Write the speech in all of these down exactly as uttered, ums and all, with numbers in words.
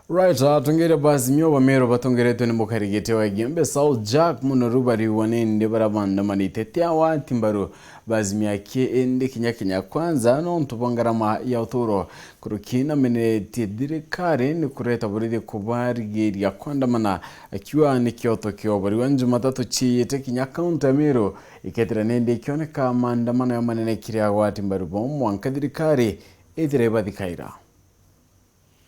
Right, atongeria ba Azimio ba Meru batongeretwe ni mukarigite wa Igembe South Jack Munoru bariuga nindi baria baandamanite ti agwati mbaru ba Azimio aki indi kinya Kenya Kwanza nontu bwa ngarama ya uturo kuruki nameneretie thirikari ni kureta borithi kubarigiria kwandamana, akiuga ni kioto kio bariuga Jumatatu ciiyite kinya kaunti ya Meru ikethira nindi ikioneka maandamano ya manene kiri agwati mbaru bo mwanka thirikari ithire ibathikaira.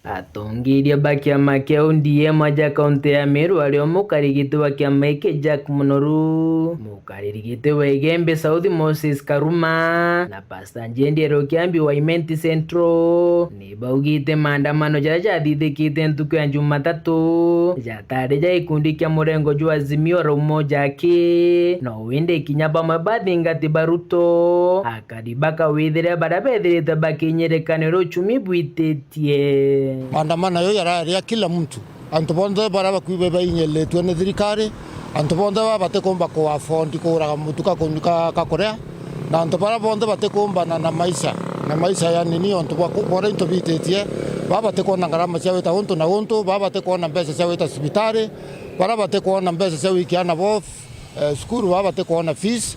Atongeria ba kiama kia O D M aja kaunti ya Meru ario mukarigite wa kiama giki Jack Munoru, mukarigite wa Igembe South Moses Karuma na Pastor Njendi Arokiambi wa Imenti Central ni baugite maandamano jaria jathithikite ntuku ya Jumatatu jatari ja gikundi kia murengo jwa Azimio la Umoja aki no windi kinya bamwe bathingati ba Ruto akari bakawithire baria bethirite bakinyirikanira uchumi bwititie. Maandamano yo yararia kila mtu, antu bonthe baria bakwibe bainyiritue ni thirikari, antu bonthe baba batikumba ku afford kuguraga mutu ka kunywa ka, ka kuria, na antu baria bonthe batikumbana na maisha, na maisha ya nini, ontu bwa ku-, boria into bititie, baba batikwona ngarama cia wita untu na untu, baba batikwona mbeca cia wita cibitari, baria batikwona mbeca cia gwikia ana bo, eh, cukuru, baba batikwona fees.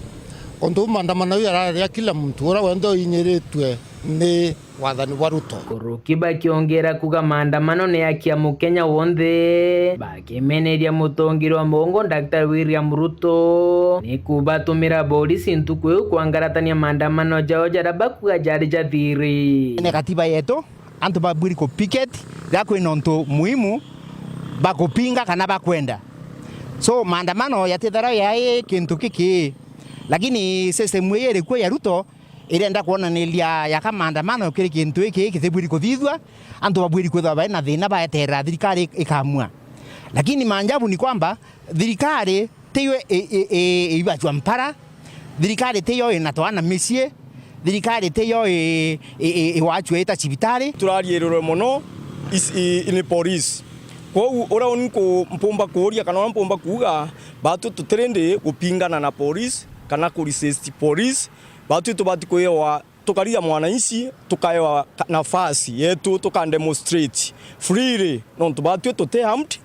Untu buu maandamano jau yararia kila muntu uria wenthe uinyiritue ni wathani bwa Ruto. Kuruki bakiongera kuga maandamano ni haki ya Mukenya wonthe, bakimeneria mutongeria wa mugongo Daktari William Ruto ni kubatumira borisi ntuku iu kwangaratania maandamano jao jaria bakuga jari ja thiri. Ni katiba yetu, antu babwiri ku picket riria kwina untu muhimu bakupinga kana bakwenda. So maandamano yatithara yai kintu kiki, lakini system ii iri kuo ya Ruto irenda kwonaniria yaka maandamano kiri kintu giki kitibwiri kuthithua, antu babwiri kwithirwa bari na thina baeterera thirikari ikamua. Lakini maajabu ni kwamba thirikari tiyo i-, i-, i-, ibachwa mpara, thirikari tiyo ina twana micii, thirikari tiyo i-, i-, i-, iwachwa ita cibitari. Turariirirwe mono is-, i-, ni police. Kwou uria uni ku-, mpumba kuuria kana uria mpumba kuuga, batwi tutirindi gupingana na police kana ku resist police, batwi tubati kwiwa tukariria mwananchi, tukaewa ka-, nafasi yetu, tuka demonstrate freely, nontu batwi tuti armed,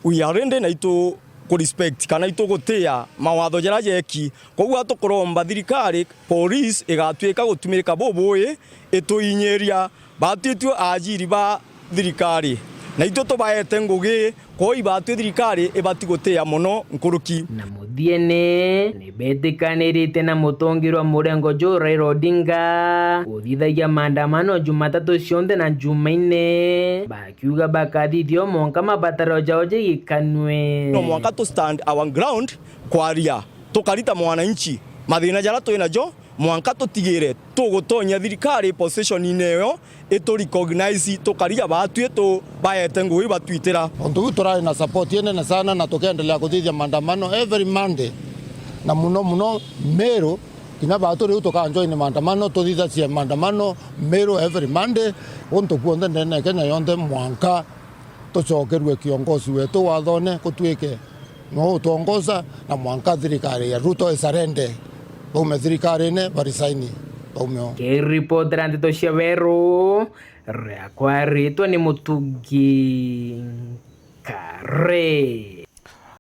we are ready na itu ku respect kana itu gutia mawatho jaria jeki. Koguo tukuromba thirikari, police igatwika gutumirika bubui ituinyiria, batwi twi ajiri ba thirikari, na itwi tubaete ngugi. Kwou ibatwi thirikari ibati gutia mono nkuruki. Na muthiene, ni betikanirite na mutongeria wa murengo juu Raila Odinga kuthithagia maandamano Jumatatu cionthe na Jumaine, bakiuga bakathithia o mwanka mabataro jao jigikanue. No mwanka tu stand our ground kwaria, tukarita mwananchi mathina jaria twi najo, mwanka tutigire tugutonya thirikari position-ini iyo itu recognize tukaria batwi tubaete ngugi batwitira. Untu buu turari na support inene sana na tukendelea kuthithia maandamano every Monday, na muno muno Meru, kinya batwi riu tuka join maandamano, tuthithagie maandamano Meru every Monday, guntu kuonthe ndene ya Kenya yonthe mwanka tucokerue kiongozi wetu wathone, gutwike nwe utongoza, na mwanka thirikari ya Ruto isarende, baume thirikarine, barisaini, baume o. Kiripotera ndeto cia Weru, riakwa ritwa ni Mutugi Kare.